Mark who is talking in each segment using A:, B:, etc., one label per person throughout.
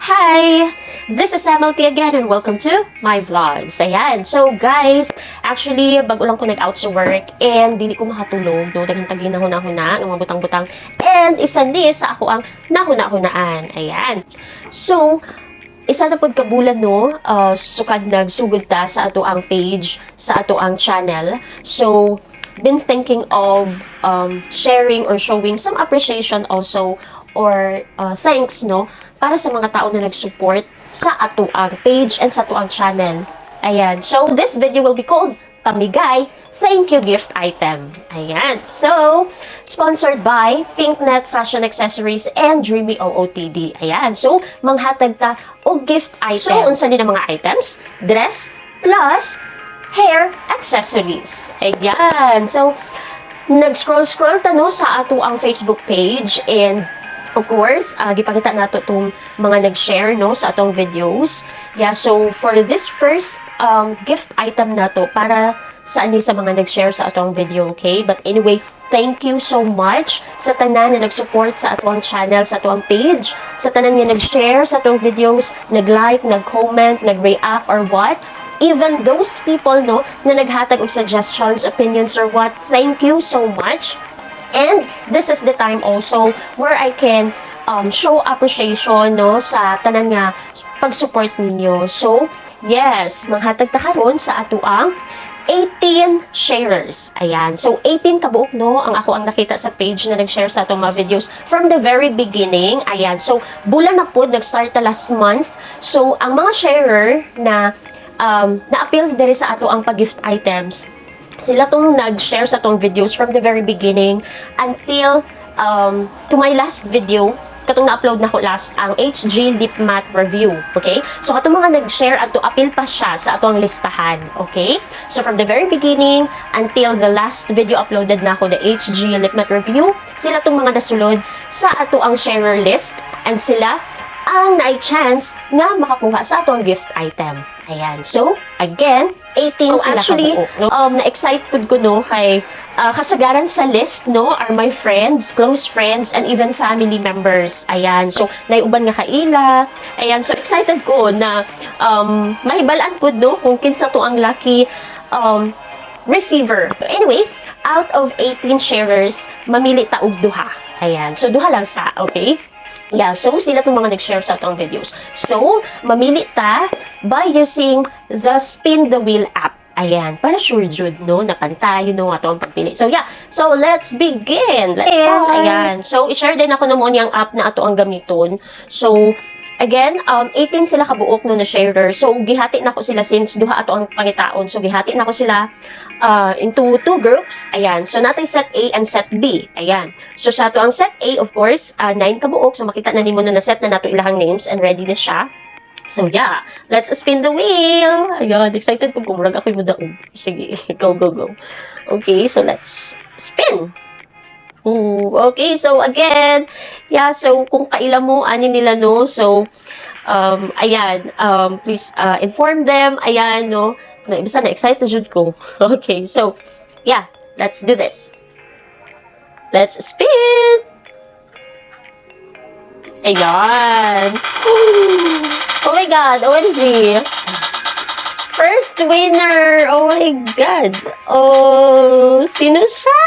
A: Hi! This is MLT again and welcome to my vlogs. Ayan. So guys, actually, bago lang ko nag-out sa work and dili ko makatulog. No, daghang tagi nahuna-huna, ng mga butang-butang. And isa ni sa ako ang nahuna-hunaan. Ayan. So, isa na pud ka bulan, no, sukad nagsugod ta sa ato ang page, sa ato ang channel. So, been thinking of sharing or showing some appreciation also or thanks, no, para sa mga tao na nag-support sa ato ang page and sa ato ang channel. Ayan. So, this video will be called Pamigay Thank You Gift Item. Ayan. So, sponsored by PinkNet Fashion Accessories and Dreamy OOTD. Ayan. So, manghatag ta og gift item. So, unsa ni na mga items? Dress plus hair accessories. Ayan. So, nag-scroll-scroll ta, no, sa ato ang Facebook page and of course, gipakita nato tong mga nag-share, no, sa atong videos. Yeah, so for this first gift item nato para sa ani sa mga nag-share sa atong video, okay? But anyway, thank you so much sa tanan na nag-support sa atong channel, sa atong page, sa tanan nga nag-share sa atong videos, nag-like, nag-comment, nag-react or what. Even those people, no, na naghatag og suggestions, opinions or what, thank you so much. And this is the time also where I can show appreciation, no, sa tanan nga pag-support ninyo. So, yes, manghatag ta karon sa atoang 18 sharers. Ayan. So, 18 kabuok, no, ang ako ang nakita sa page na nag-share sa atong mga videos from the very beginning. Ayan. So, bulan na po, nag-start ta last month. So, ang mga sharer na na-appeal diri sa ato ang pag-gift items, sila tong nag-share sa atong videos from the very beginning until to my last video, katong na-upload na ko last, ang HG Lip Matte Review. Okay? So, katong mga nag-share ato, apil pa siya sa atong listahan. Okay? So, from the very beginning until the last video uploaded na ako, the HG Lip Matte Review, sila tong mga nasulod sa ato ang sharer list and sila ang naay chance nga makakuha sa atong gift item. Ayan. So, again, 18
B: Oh,
A: sila
B: actually,
A: kabuok, no? Na-excite pud ko, no, kay kasagaran sa list, no, are my friends, close friends, and even family members. Ayan. So, naiuban nga kaila. Ayan. So, excited ko na mahibalaan ko, no, kung kinsa to ang lucky receiver. Anyway, out of 18 sharers, mamili ta og duha. Ayan. So, duha lang sa, okay? Yeah, so sila itong mga nag-share sa atong videos. So, mamili ta by using the Spin the Wheel app. Ayan, para sure jud, no, napantay, ato ang pagpili. So, yeah. So, let's begin. Let's start. Ayan. So, i-share din ako naman yung app na ato ang gamiton. So, again, 18 sila kabuok, no, na sharer. So, gihati na ko sila since duha ato ang pangitaon. So, gihati na ko sila into two groups. Ayan. So, natay set A and set B. Ayan. So, sa ato ang set A, of course, 9 kabuok. So, makita na nimo na na-set na nato ilahang names and ready na siya. So, yeah. Let's spin the wheel. Ayan. Excited pud ko. Murag ako'y mudaog. Sige. Go, go, go. Okay. So, let's spin. Ooh, okay. So, again, yeah. So, kung kaila mo, ani nila, no? So, ayan. Please inform them. Ayan, no? Na, ibisa na, excited jud ko. Okay. So, yeah. Let's do this. Let's spin! Ayan. Oh my God, OMG. First winner! Oh my God. Oh, sino siya?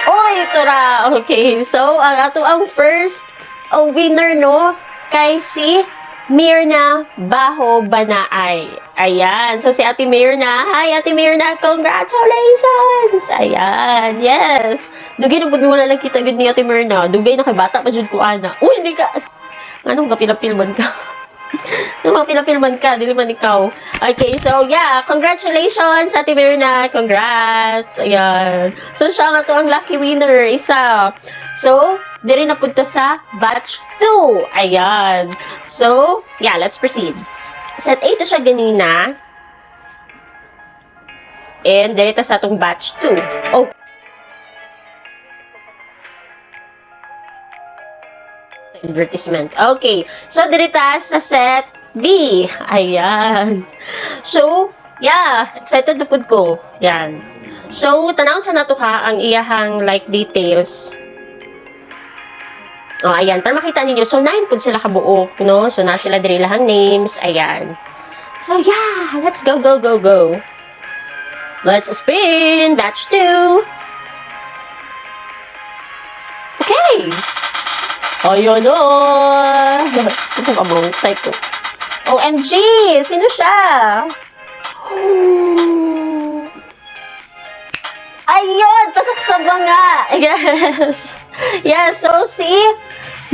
A: Oh, ito ra. Okay, so ang ato ang first, oh, winner, no, kay si Mirna Baho Banaay. Ayan. So, si Ate Mirna. Hi, Ate Mirna. Congratulations! Ayan. Yes. Dugay na pud wala lang kita gud ni Ate Mirna. Dugay na kay bata pa jud ko ana. Uy, hindi ka. Anong kapilapil man ka? Anong kapilapil man ka? Dili man ikaw. Okay, so yeah, congratulations, Ate Mirna. Congrats. Ayan. So, siya nga to ang lucky winner. Isa. So, diri na punta sa batch 2. Ayan. So, yeah, let's proceed. Set A to siya ganina. And diri ta sa atong batch 2. Oh. Advertisement. Okay. So, diri ta sa set B. Ayan. So, yeah, excited na pud ko. Yan. So, tanawon sa nato ha ang iyahang like details. Oh, ayan, para makita ninyo. So, nine pud sila kabuok, no? So, naa sila diri ilahang names. Ayan. So, yeah, let's go, go, go, go. Let's spin! Batch 2! Okay! Ayun o! Ito ba mo? Excited ko. OMG! Sino siya? Oh. Ayun! Pasok sa banga! Yes! Yes, so si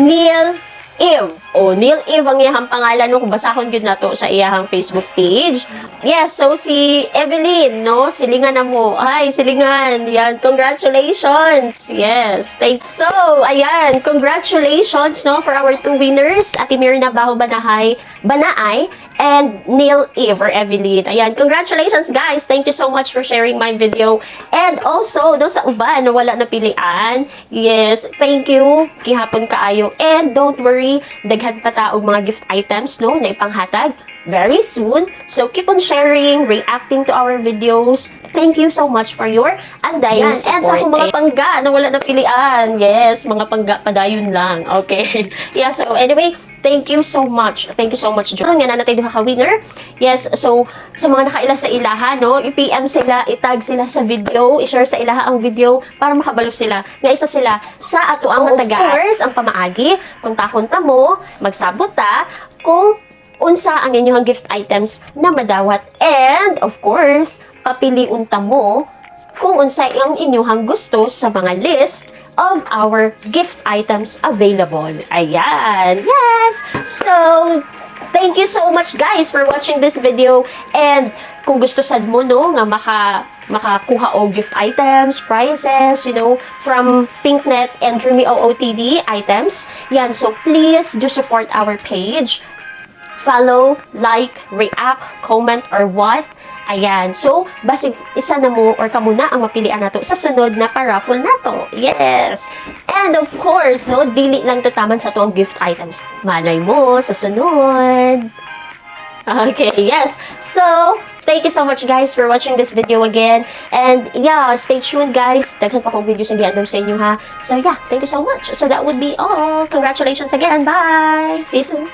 A: Neil Eve. O, Neil Eve ang iyahang pangalan, no, kung basahon gyud nato sa iyahang Facebook page. Yes, so si Evelyn, no? Silingan na mo. Ay, silingan. Yan, congratulations. Yes, thanks. So, ayan, congratulations, no, for our two winners, Ate Mirna Baho Banahay, Banaay, and Neil Eve or Evelyn. Ayan, congratulations, guys. Thank you so much for sharing my video. And also, do sa uban na wala napilian, yes, thank you. Gihapon kaayo. And don't worry, daghan pa ta og mga gift items, no, na ipanghatag very soon. So keep on sharing, reacting to our videos. Thank you so much for your undying support. And sa akong mga pangga na wala napilian, yes, mga pangga, padayon lang. Okay. Yeah, so anyway, thank you so much. Thank you so much, John. Nga naa natay duha ka winner. Yes, so sa mga nakaila sa ilaha, no, i-PM sila, i-tag sila sa video, i-share sa ilaha ang video para makabalo sila nga isa sila sa atoang
B: Oh, of
A: matagaan. Of course, ang pamaagi, kontakon ta mo, magsabot ta kung unsa ang inyong gift items na madawat. And, of course, papiliun ta mo kung unsa ang inyong gusto sa mga list of our gift items available. Ayan. Yes! So, thank you so much, guys, for watching this video. And kung gusto sad mo, no, nga makakuha og gift items, prizes, from Pinknet and Dreamy OOTD items, yan. So, please do support our page. Follow, like, react, comment, or what. Ayan. So, basig isa na mo or kamo na ang mapilian nato sa sunod na paraffle nato. Yes! And of course, no, dili lang to taman sa atoang gift items. Malay mo, sa sunod. Okay, yes. So, thank you so much, guys, for watching this video again. And yeah, stay tuned, guys. Daghan pa kong videos ang giandam sa inyo ha. So yeah, thank you so much. So that would be all. Congratulations again. Bye! See you soon.